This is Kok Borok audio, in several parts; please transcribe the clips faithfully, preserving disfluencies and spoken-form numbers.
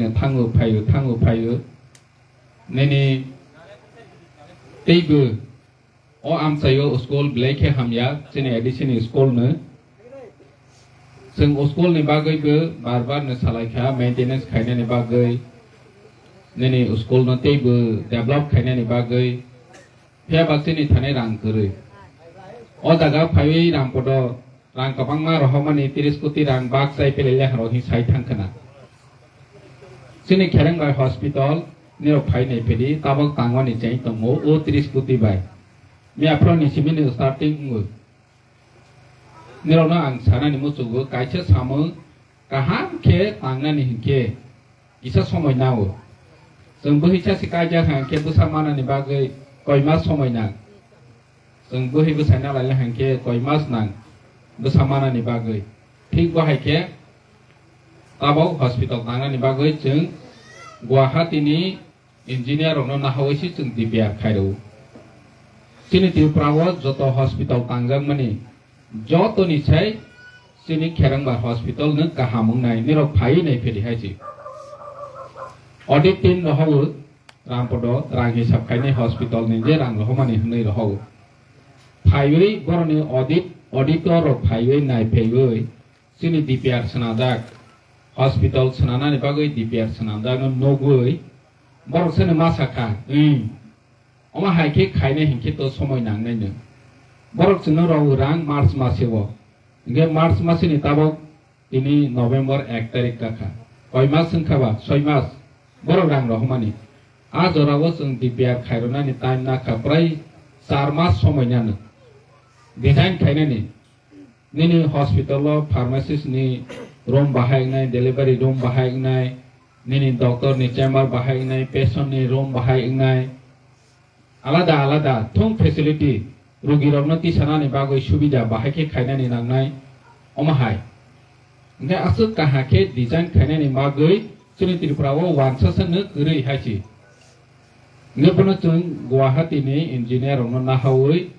Thango phaio, thango phaio. Nini teibo o amchaio school belai khe hamya, chini A D C ni school no. Chwng school ni bagwi bo bar bar no salai kha, maintenance khainani bagwi, nini school no teibo develop khainani bagwi. Phiya ba chini thani rang kwrwi. O jaga phaiwi Rampodo rang kwbangma rohormani, tris koti rang bak chai pele le haro hi sai thang khna. Chini Kherengbai hospital nirok phai nai phedi tabok tangmani chai tongo o tris koti bai. Miya phro ni simi ni starting wngo. Nirokno ang sanani muchugo, kaisa samung kaham khe tangnani hinkhe kisa somoi nango. Chwng bwhwi chasi kaijak hinkhe bwsa manani bagwi koi mas somoi nang. Chwng bwhwi bwsai nalaina hinkhe koi mas nang bwsa manani bagwi. Thik bo hai khe tabok hospital tangnani bagwi chwng Guwahati ni engineer rokno nahawi se chwng D P R khairwo. Chini Tripura o joto hospital tangjakmani jotoni sai chini Kherengbar hospital no kaham wngnai, nirok phaiwi nai phedi hai se. Audit team rohogo Rampodo rang hisab khainai hospital ni je rang rohormani hwnwi rohogo. Phaiwi boroni audit, auditor rok phaiwi nai phaiwi chini D P R swnajak, hospital swnanani bagwi D P R swnamjakno nugwi borok chwngno ma sakha, "Wng, omo hai khe khainai hinkhe to somoi nangnai no." Borok chwngno rw rang March maseo, hinkhe March masini tabok tini November ek tarik kakha, koi mas wngkha ba, soi mas borok rang rohormani. A jorao chwng D P R khairwnani time nakha prai char mas somoi nano design khainani. Nini hospital o pharmacist ni room bahai wngnai, delivery room bahai wngnai, nini doctor ni chamber bahai wngnai, patient ni room bahai wngnai, alada alada thung facility, rugi rokno tisanani bagwi subida bahai khe khainani nangnai omo hai. Hinkhe aswk kaham khe design khainani bagwi chini Tripura o wansa se no kwrwi hai se. Hinkhe bono chwng Guwahati ni engineer rokno nahawi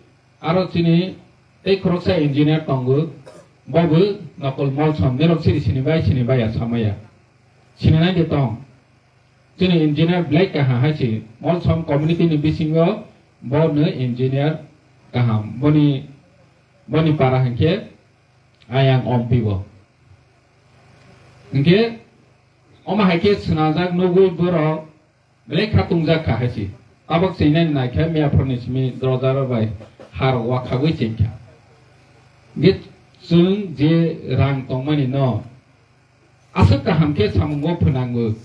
Aro chini tei khoroksa engineer tongo, bo bo nokol Molsom, nirok siri sini bai sini bai ya samaya. Sini nai de tong. Chini engineer belai kaham hai se, Molsom community ni bisingo bo no engineer kaham. Boni, boni para hinkhe ayang ompi bo. Hinkhe omo hai khe swnajak nugwi borok Belai kha tungjak kha hai se. Tabok chwinani nai khe miyaphurni simi dorja rok bai har wakhagwi cheng kha. Hinkhe chwng je rang tongmani no aswk kaham khe samungo phwnango.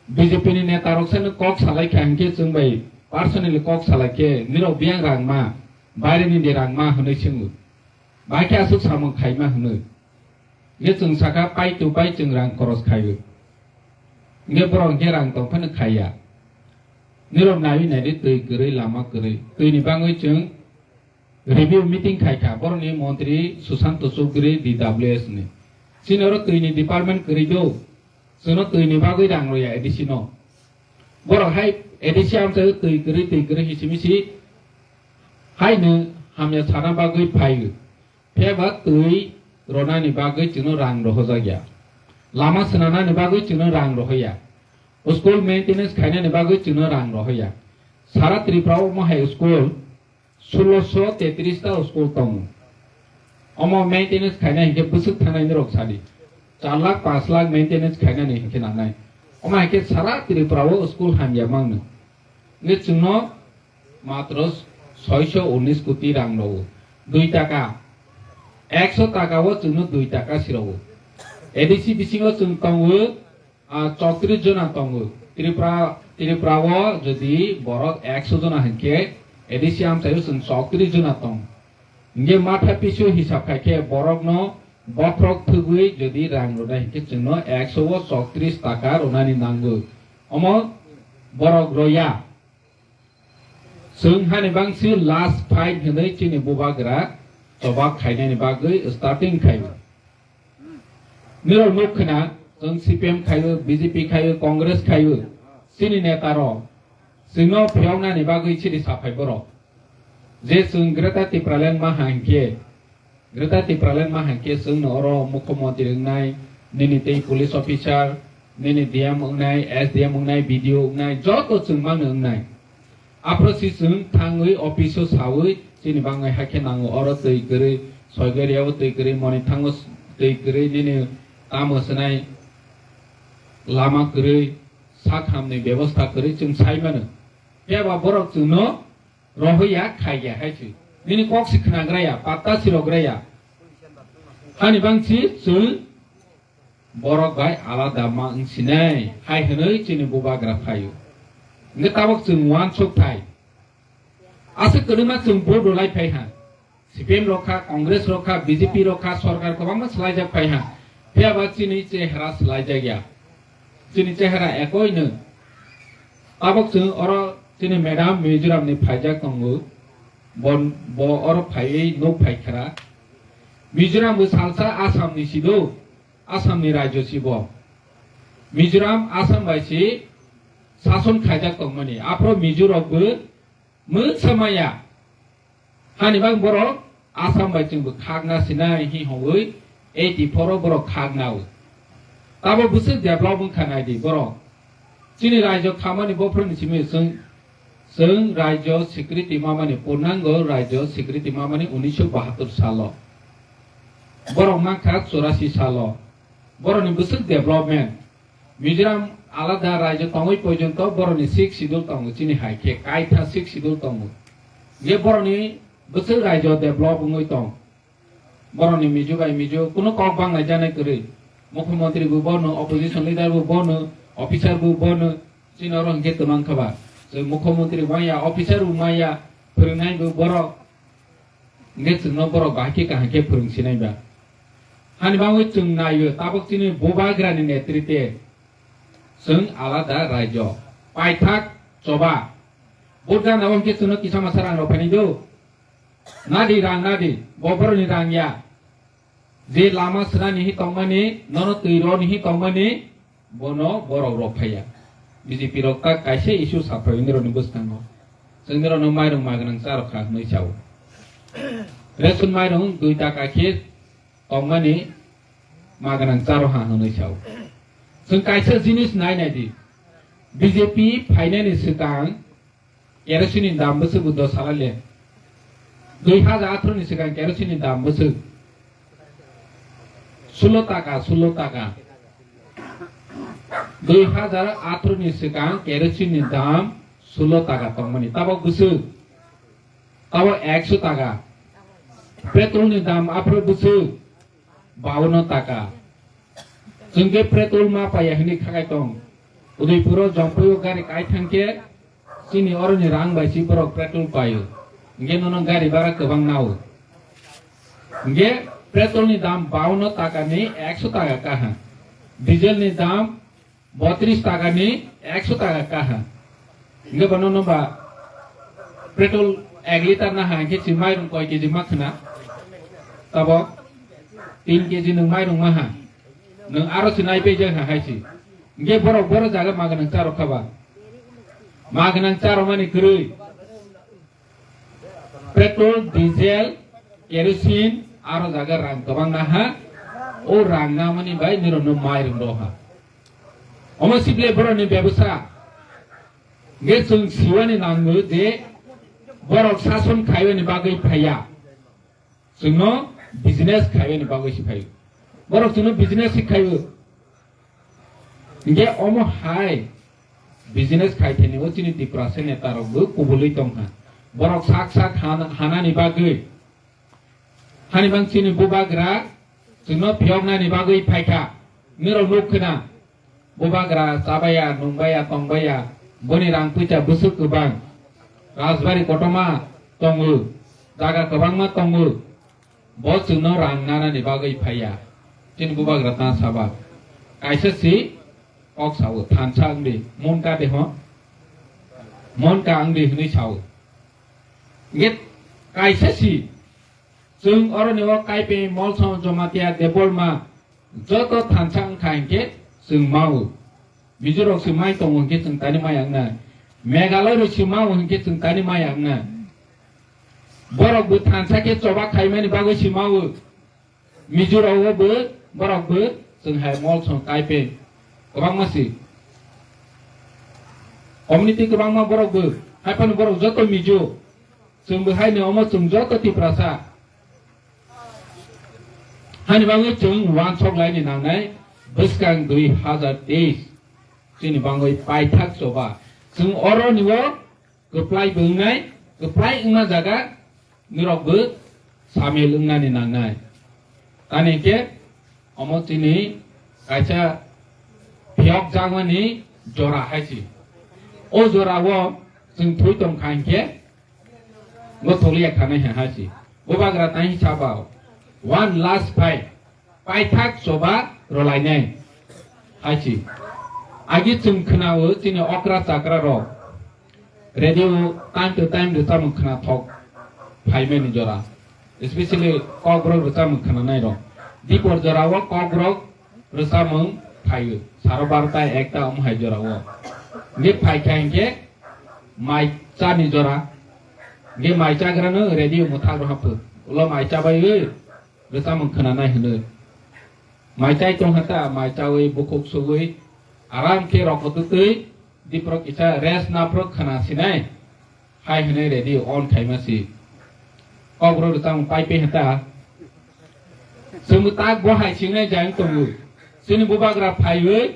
B J P ni neta rok sano kok salai kha hinkhe chwng bai personally kok salai khe nirok biyang rang ma, baire ni de rang ma hwnwi swngo. Bai khe aswk samung khaima hwnwi. Hinkhe chwng sakha, "Pai tu pai chwng rang khoros khaio." Hinkhe borok hinkhe rang tong phano khaiya. Nirok naiwi naidi twi kwrwi, lama kwrwi. Twini bagwi chwng review meeting khaikha borokni montri Susanto Chowdhury D W S ni. Chini oro twini department kwrwi do. Chwngno twini bagwi rang rwya A D C no. Borok hai A D C amchaio twi kwrwi, twi kwrwi hisi misi haino hamya sana bagwi phaio. Phiya ba twi rwnani bagwi chwngno rang rohojak ya. Lama swnamnani bagwi chwngno rang rohoya. School maintenance khainani bagwi chwngno rang rohoya. Sara Tripura o omo hai school sulosho tetris ta school tongo. Omo maintenance khainai hinkhe bwswk thangnai norok sadi. Char lakh, panch lakh maintenance khainani hinkhe nangnai. Omo hinkhe sara Tripura o school hamya mangno. Hinkhe chwngno matro soisho unis koti rang rwo. Dui taka, ekso taka o chwngno dui taka si rwo. A D C bisingo chwng tongo, ah, chowtris jona tongo. Tripura, Tripura o jodi borok ekso jona hinkhe A D C amchaio chwng chowtris jona tong. Hinkhe matha pisu hisab khai khe borokno bokhorok thwgwi jodi rang rwnai hinkhe chwngno ekso o chowtris taka rwnani nango. Omo borok rwya. Chwng hani bangsi last fight hwnwi chini bubagra chobak khainani bagwi starting khaio. Nirok nuk khna, chwng C P M khaio, B J P khaio, Congress khaio, chini neta rok chwngno phiyoknani bagwi chini saphai borok. Je chwng Greater Tipraland ma hinkhe, Greater Tipraland ma hinkhe chwngno oro mukhyamantri wngnai, nini tei police officer, nini D M wngnai, S D M wngnai, B D O wngnai, joto chwng mangno wngnai. Aphro si chwng thangwi office o sawi chini bangwi hakhe nango oro twi kwrwi, Soigoria o twi kwrwi, Monithango twi kwrwi, nini tamo swnai lama kwrwi, sak hamni bebosta kwrwi chwng sai mano. Phiya ba borok chwngno rohorya, khaiya hai se. Nini kok se khnagraya, patta se rograya. Hani bangsi chwng borok bai alada ma wng sinai hai hwnwi chini bubagra phaio. Hwnkhe tabok chwng uansuk thai. Aswk kwrwima chwng vote rwlai phai ha. C P M rok kha, Congress rok kha, B J P rok kha, sorkar kwbangma swlaijak phai ha. Phiya ba chini chehra swlaijak ya. Chini chehra ekoi no. Tabok chwng oro chini madam Mizoram ni phaijak tongo. Bon, bo oro phaiwi nuk phai khara. Mizoram bo salsa Assam ni sido, Assam ni rajyo si bo. Mizoram Assam bai si sason khaijak tongmani. Aphro Mizo rok bo mungsa maya. Hani bang borok Assam bai chwngbo khakna sinai hi hongwi eighty four o borok khakna o. Tabo bwswk develop wngkha naidi borok. Chini raijo khamani bophorni simi chwng, chwng raijo sikriti mamani purnango raijo sikriti mamani unisho bahattor salo. Borok mankha churasi salo. Borokni bwswk development. Mizoram alada raijo tongwi porjonto borokni sixth schedule tongo, chini hai khe kaitha sixth schedule tongo. Je borokni bwswk raijo develop wngwi tong. Borokni Mizo bai Mizo kunu kok banglai janai kwrwi. Mukhyamantri bo bono, opposition leader bo bono, officer bo bono, chini oro hwnkhe twmang kha ba. Je mukhyamantri maya, officer bo maya, phwrwngnai bo borok. Hingke chwngno borok bahai khe kaham khe phwrwng sinai ba. Hani bagwi chwng naio, tabok chini bubagrani netrite chwng alada raijo. Paithak choba. Vote gana bo hingke chwngno kisa masa rang rok phainai do. Nadi rang nadi, bo borokni rang ya. Je lama swnani hi tongmani, nono twi roni hi tongmani, bono borok rok phaiya. B J P rok ta kaisa issue saphai nirokni bwskango. Chwng nirokno mairung magnang charok kha hwnwi sao. Ration mairung dui taka khe tongmani magnang charo ha hwnwi sao. Chwng kaisa jinis nai nai di. B J P phainani swkang kerosene ni dam bwswk bo dos sala le. Dui hajar athro ni swkang kerosene ni dam bwswk sulo taka, sulo taka. Dui hajar athro ni swkang kerosene ni dam sulo taka tongmani. Tabok bwswk, tabok ekso taka. Petrol ni dam aphro bwswk bauno taka. Chwng khe petrol ma paiya hwnwi khakai tong. Udaipuro Jompui o gari kai thang khe chini oroni rang bai si borok petrol paio. Hingke nono gari bara kwbang nao. Hingke petrol ni dam bauno taka ni ekso taka kaha. Diesel ni dam botris taka ni ekso taka kaha. Hingke bono no ba petrol ek liter na ha hingke si mairung koi keji ma khna. Tabo tin keji nung mairung ma ha. Nung aro si nai pejak ha hai si. Hingke borok boro jaga maganang charok kha ba. Maganang charok mani kwrwi. Petrol, diesel, kerosene, aro jaga rang kwbang naha, o rang namani bai nirokno mairung rw ha. Omo sible borokni bebsa, hingke chwng siwani nango je borok sason khaiyani bagwi phaiya, chwngno business khaiyani bagwi se phaio. Borok chwngno business se khaio. Hingke omo hai business khai thani o chini Tiprasa neta rok bo kubulwi tong kha. Borok sak sak han-, hanani bagwi, hani bang chini bubagra chwngno phiyoknani bagwi phai kha. Nirok nuk khna, bubagra chabaya, nungbaya, tongbaya, boni rang puisa bwswk kwbang. Rajbari kotorma tongo, jaga kwbangma tongo. Bo chwngno rang nanani bagwi phaiya. Chini bubagra ta saba. Kaisa si kok sao, thansa wngdi, monka de ho? Monka wngdi hwnwi sao. Hingke kaisa si chwng oroni o Kaipeng, Molsom, Jamatia, Debbarma joto thansa wngkha hingke chwng mao. Mizo rok se mai tongo hingke chwng tani mai wngnai. Meghalai rok se mao hingke chwng tani mai wngnai. Borok bo thansa khe choba khaimani bagwi se mao. Mizo rok bo, borok bo chwng hai Molsom, Kaipeng, Kwbangma si. Community kwbangma borok bo, hai phano borok joto Mizo. Chwng bo hai ni omo chwng joto Tiprasa. Hani bagwi chwng uansuk laini nangnai bwskang dui hazar teis. Chini bagwi paithak choba. Chwng oro ni o kwplai bo wngnai, kwplai wngma jaga norok bo samil wngnani nangnai. Tani khe omo chini kaisa phiyok jakmani jora hai si. O jora o chwng thwi tong kha hinkhe bo tholiya khanai hai si. Bubagra tani saba one last fight. Paithak choba rwlainai hai si. Agi chwng khwnao chini okra chakra rok radio time to time rwchapmung khwnathok phaimani jora, especially Kokborok rwchapmung khwnanai rok. Dipor jora o Kokborok rwchapmung phaio, saro barota ekta omo hai jora o. Hwnkhe phaikha hinkhe mai chani jora, hwnkhe mai chagrano radio mwthak rw hapho, ulo mai chabaiwi rwchapmung khwnanai hwnwi. Mai chai tong kha ta, mai chawi bukhuk sugwi aram khe rokotwtwi diprok kisa rest naprok khwna sinai hai hwnwi radio on khaima si. Kokborok rwchapmung pai pe kha ta. Chwngbo tak bo hai singnai jang tongo. Chini bubagra phaiwi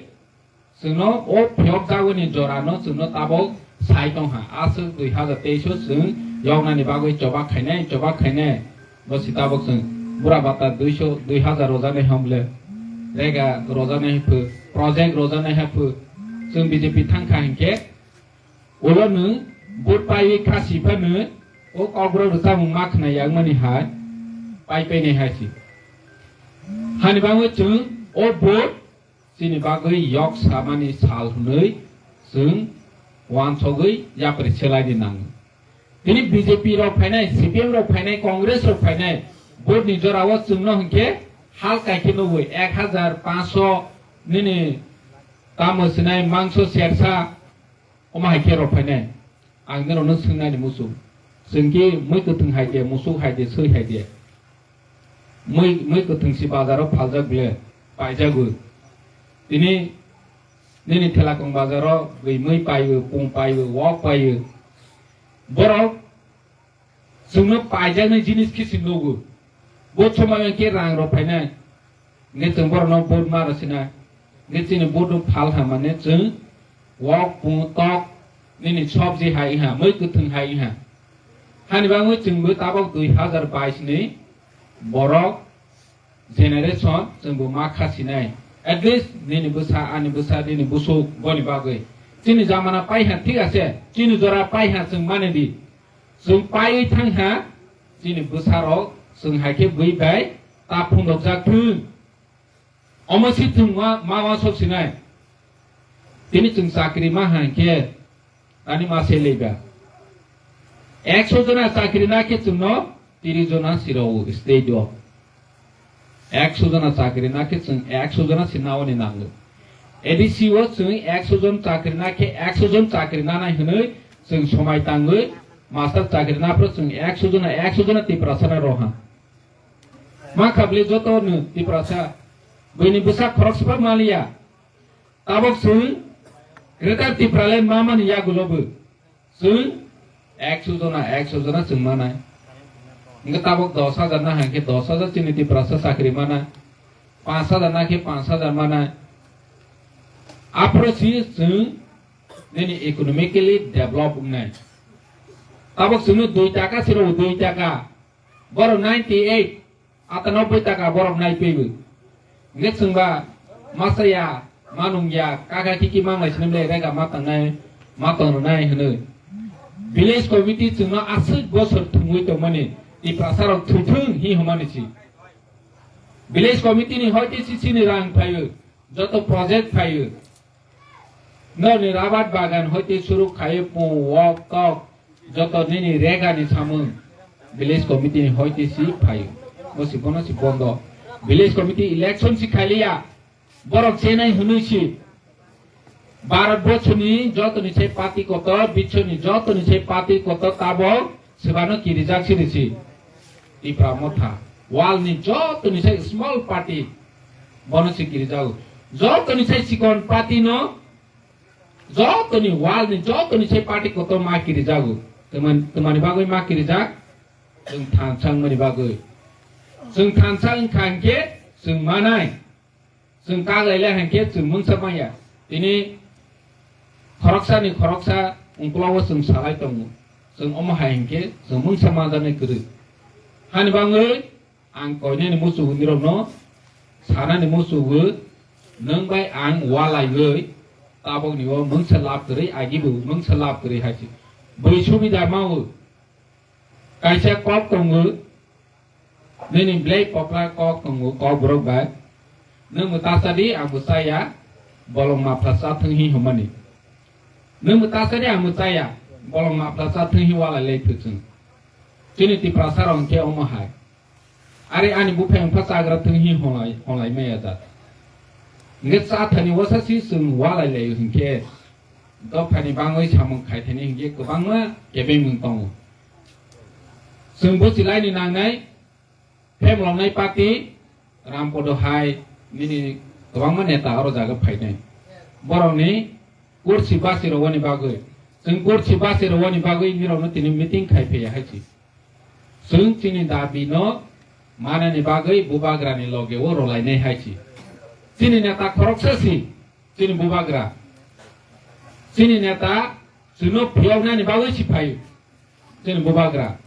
chwngno o phiyok jagoni jorano chwngno tabok sai tong kha. Aswk dui hazar teis o chwng yoknani bagwi chobak khainai, chobak khainai. Bo si tabok chwng bura bata duiso, dui hazar rojanai hamle, rega rojanai haphu, project rojanai haphu. Chwng B J P thang kha hinkhe ulo nwng vote paiwi kha si phano o Kokborok rwchapmung ma khna yakmani hai pai painai hai si. Hani bagwi chwng o vote chini bagwi yok samani sal hwnwi chwng uansugwi yapri selaini nango. Tini B J P rok phainai, C P M rok phainai, Congress rok phainai, vote ni jora o chwngno hinkhe hal kaikhe nugwi ek hazar panchsho nini tamo sinai mangso sersa. Omo hai khe rok phainai. Ang norokno swngnani muchung. Chwng khe mui kwthwng hai de, musuk hai de, swi hai de. Mui, mui kwthwng si bazaro phaljak ble, paijagwi. Tini nini Thelakung bazaro gwi mui paiwi, pung paiwi, wok paiwi. Borok chwngno paijaknai jinis khe se nugo. Bo somoyo khe rang rok phainai. Hwnkhe chwng borokno vote ma rw sinai. Hwnkhe chini vote no phal kha mane chwng wok pung tok nini sobji hai wngha, mui kwthwng hai wngha. Hani bagwi chwngbo tabok dui hazar bais ni borok generation chwngbo ma kha sinai. At least nini bwsa, ani bwsa, nini busuk boni bagwi. Chini jamana paiha thik ase, chini jora paiha chwng mani di. Chwng paiwi thang ha, chini bwsarok chwng hai khe bui bai ta phundokjak thung. Omo si thwng ma, ma uansuk sinai. Tini chwng chakri ma hai khe tani ma se leiba. Ekso jona chakri na khe chwngno tris jona si rw-o state o. Ekso jona chakri na khe chwng ekso jona si naoni nango. A D C o chwng ekso jon chakri na khe ekso jon chakri nanai hwnwi chwng somai tangwi master chakri na phro chwng ekso jona, ekso jona Tiprasa na roha. Ma khabli joto no Tiprasa. Buini bwsa khorok sipha maliya. Tabok chwng Greater Tipraland ma mani yagulo bo. Chwng ekso jona, ekso jona chwng manai. Hwnkhe tabok dos hajar na hai khe dos hajar chini Tiprasa chakri manai. Panch hajar na khe panch hajar manai. Aphro si chwng nini economically develop wngnai. Tabok chwngno dui taka siro dui taka. Borok ninety eight, atanoboi taka borok nai paibo. Hwnkhe chwngba masa ya, manung ya, kaka kiki manglai sini ble rega ma tangnai, ma tong rwnai hwnwi. Village committee chwngno aswk bosor thwngwi tongmani, Tiprasa rok thwithwng hi hwnmani si. Village committee ni hoite si chini rang phaio, joto project phaio. Norni rabat bagan hoite suruk khai pung wok tok joto nini regani samung village committee ni hoite si phaio. Bo si bono si bondo. Village committee election si khaliya. Borok chenai hwnwi si. Bharat borsoni jotoni se party kotor, biswoni jotoni se party kotor tabok Swbano kirijak sini si Tipra Motha. World ni joto ni se small party bono se kirijago. Jotoni sai chikon party no, jotoni world ni jotoni sai party kotor ma kirijago. Twman-, twmani bagwi ma kirijak? Chwng thansa wngmani bagwi. Chwng thansa wngkha hinkhe chwng manai. Chwng kak lailai hinkhe chwng mungsa manya. Tini khoroksani khoroksa ungklogo chwng salai tongo. Chwng omo hai hinkhe chwng mungsa manjaknai kwrwi. Hani bagwi ang koinani muchungo nirokno sanani muchungo, nwng bai ang walaiwi tabukni o mungsa lab kwrwi, agibo mungsa lab kwrwi hai se. Bui subida mao. Kaisa kok tongo, nini belai pokla kok tongo, kok borok bai. Nwng mwta chadi, ang bo chaya, bolong mapla cha thwng hi hwnmani. Nwng mwta chadi, ang bo chaya, bolong mapla cha thwng hi walai lai thwchwng. Chini Tiprasa rok hwnkhe omo hai. Are ani buphai wngkha chagra thwng hi honglai, honglai maya jat. Hwnkhe cha thani wasa si chwng walai lai hinkhe dophani bangwi samung khai thani hinkhe kwbangma kebengmung tongo. Chwng buchilaini nangnai, phemloknai party, Rampodo hai nini kwbangma neta oro jaga phainai. Borokni kursi basi rwani bagwi, chwng kursi basi rwani bagwi nirokno tini meeting khai phaiya hai si. Chwng chini dabi no manani bagwi bubagrani loge o rwlainai hai si. Chini neta khoroksa si, chini bubagra. Chini neta chwngno phiyoknani bagwi si phaio, chini bubagra.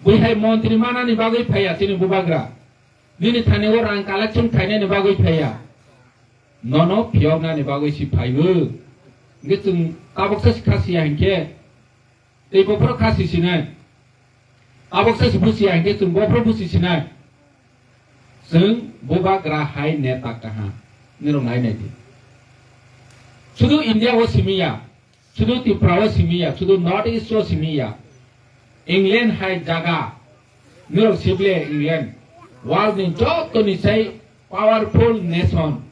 Bui hai montri manani bagwi phaiya, chini bubagra. Nini thani o rang collection khainani bagwi phaiya. Nono phiyoknani bagwi si phaio. Hwnkhe chwng tabuksa si kha siya hinkhe, tei bophoro kha si sinai. Tabuksa si busiya hinkhe chwng bophoro busi sinai. Chwng bubagra hai neta kaham. Nirok nai nai di. Sudu India o simi ya, sudu Tripura o simi ya, sudu North East o simi ya. England hai jaga. Nirok sible England. World ni joto ni sai powerful nation.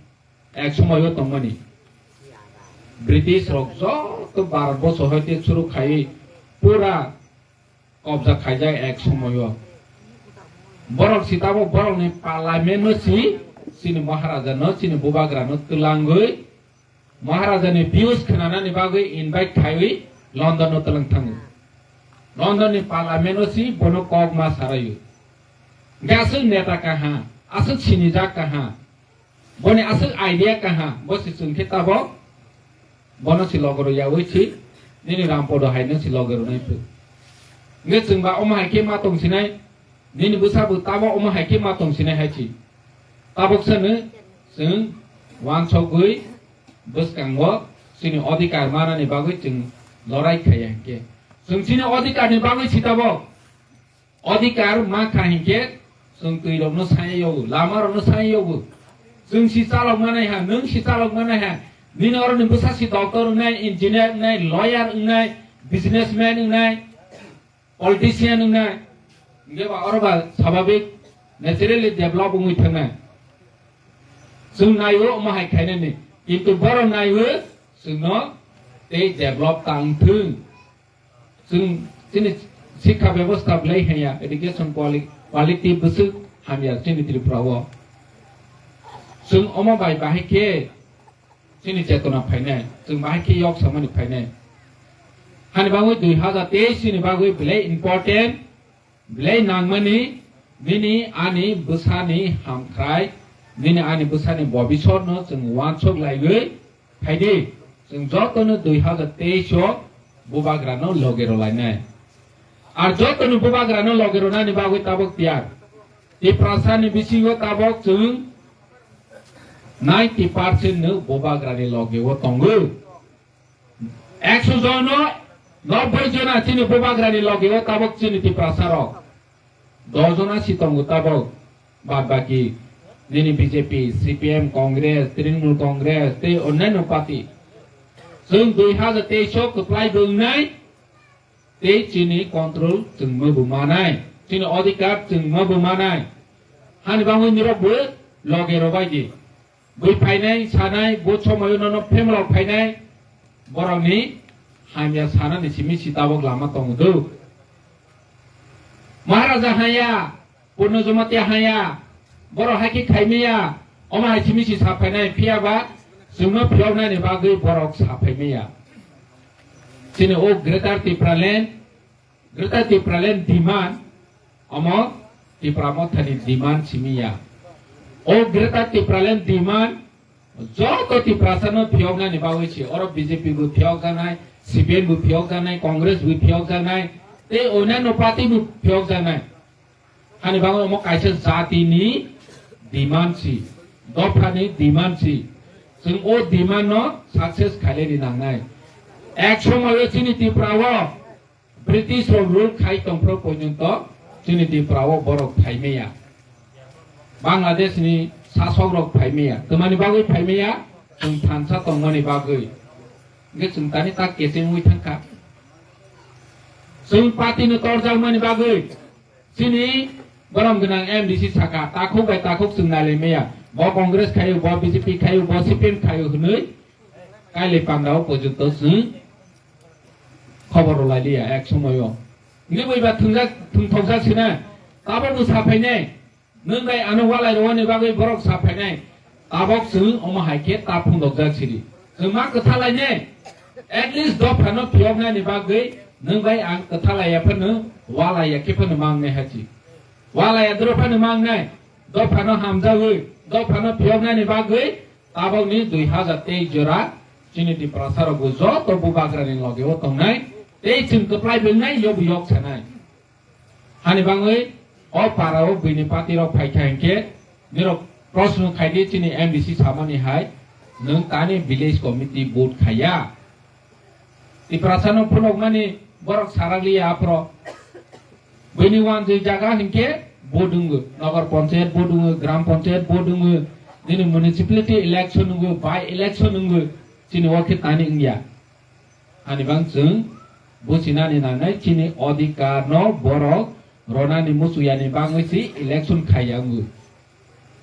Ek somoyo tongmani. British rok joto Bharat boso hoite suru khai pura kobja khaijak ek somoyo. Borok si tabuk borokni parliament no si, chini Maharaja no, chini bubagra no twlangwi Maharaja ni views khwnanani bagwi invite khaiwi London no twlang thango. London ni parliament no si bono kok ma saraio. Hwnkhe aswk neta kaha, aswk sinijak kaha. Boni aswk idea kaha, bo se chwng khe tabok, bono se logoro yaui si, nini Rampodo hai no se logoro nai phu. Nge chwng ba omo hai khe ma tong sinai, nini bwsa bo tabo omo hai khe ma tong sinai hai si. Tabok sano chwng wansogwi bwskango chini odhikar manani bagwi chwng lorai khaiya hinkhe. Chwng chini odhikar ni bagwi si tabok. Odhikar ma kha hinkhe, chwng twi rokno sai yogo, lama rokno sai yogo. Chwng si chalok manai ha, nwng si chalok manai ha. Nini oro ni bwsa si doctor wngnai, engineer wngnai, lawyer wngnai, businessman wngnai, politician wngnai. Hingke ba oro ba swabhabik naturally develop wngwi thangnai. Chwng naiyo omo hai khainani. Kintu borok naiyo chwngno tei develop ta wngthwng. Chwng chini sikha bebosta belai haiya, education quali-, quality bwswk hamya chini Tripura o. Chwng omo bai bahai khe chini chetona phainai, chwng bahai khe yok samani phainai. Hani bagwi dui hazar teis ni bagwi belai important, belai nangmani, nini ani bwsani hamkhrai, nini ani bwsani bobisotno chwng uansuk laiwi phaidi, chwng jotono dui hazar teis o bubagrano loge rwlainai. Ar jotono bubagrano loge rwnani bagwi tabok tiyar. Tiprasani bisingo tabok chwng ninety percent no bubagrani loge o tongo. Ekso jono nobboi jona chini bubagrani loge o tabok chini Tiprasa rok. Dos jona si tongo tabok, bad baki nini B J P, C P M, Congress, Trinamool Congress tei onnaino party. Chwng dui hazar teis o kwplai bo wngnai tei chini control chwng ma bo manai, chini odhikar chwng ma bo manai. Hani bagwi nirok bo loge rwbai di. Bui phainai, sanai, bo somoyo nono phemlok phainai, borokni hamya sanani simi si tabok lama tongo do. Maharaja haya, Purno Jamatia haya, borok hai khe khaimaya, Omo hai simi si saphainai, phiya ba chwngno phiyoknani bagwi borok saphaimaya. Chini o Greater Tipraland, Greater Tipraland demand, omo Tipra Mothani demand simiya. O Greater Tipraland demand joto Tiprasano phiyoknani bagwi si, oro B J P bo phiyokjaknai, C P M bo phiyokjaknai, Congress bo phiyokjaknai, tei onyanno party bo phiyokjaknai. Hani bagwi omo kaisa jatini demand si, dophani demand si. Chwng o demand no success khailai di nangnai. Ek somoyo chini Tripura o British rok rule khai tongphro porjonto chini Tripura o borok phaimaya. Bangladesh ni sasok rok phaimaya. Twmani bagwi phaimaya? Chwng thansa tongmani bagwi. Hwnkhe chwng tani tak kechengwi thangkha. Chwng party no torjakmani bagwi. Chini borom gwnang M D C saka, takhuk bai takhuk chwng nailaimaya. Bo Congress khaio, bo B J P khaio, bo C P M khaio hwnwi kailai pandao porjonto chwng khobor rwlailiya ek somoyo. Hwnwi bo eba thwngjak, thwngthokjak sina. Tabok bo saphainai. Nwng bai ano walai rwani bagwi borok saphainai. Tabok chwng omo hai khe ta phundokjak sidi. Chwng ma kwtha lainai. At least dophano phiyoknani bagwi nwng bai ang kwtha laiya phano, walaiya khe phano mangnai hachi. Walaiya doro phano mangnai. Dophano hamjagwi, dophano phiyoknani bagwi tabokni dui hazar teis jora chini Tiprasa rokbo joto bubagrani logeo tongnai. Tei chwng kwplai wngnai, yobo yok sanai. Hani bagwi o para o buini party rok phai kha hinkhe, nirok proshno khai di chini M D C samani hai, nwng tani village committee vote khaiya? Tiprasa no phunukmani borok sarakliya aphro. Buini wanjwi jaga hinkhe vote wngo, Nagar Panchayat vote wngo, Gram Panchayat vote wngo, nini municipality election wngo, by election wngo, chini o khe tani wngya. Ani bang chwng buchinani nangnai chini odhikar no borok ronani muchuyani bagwi si election khaiya wngo.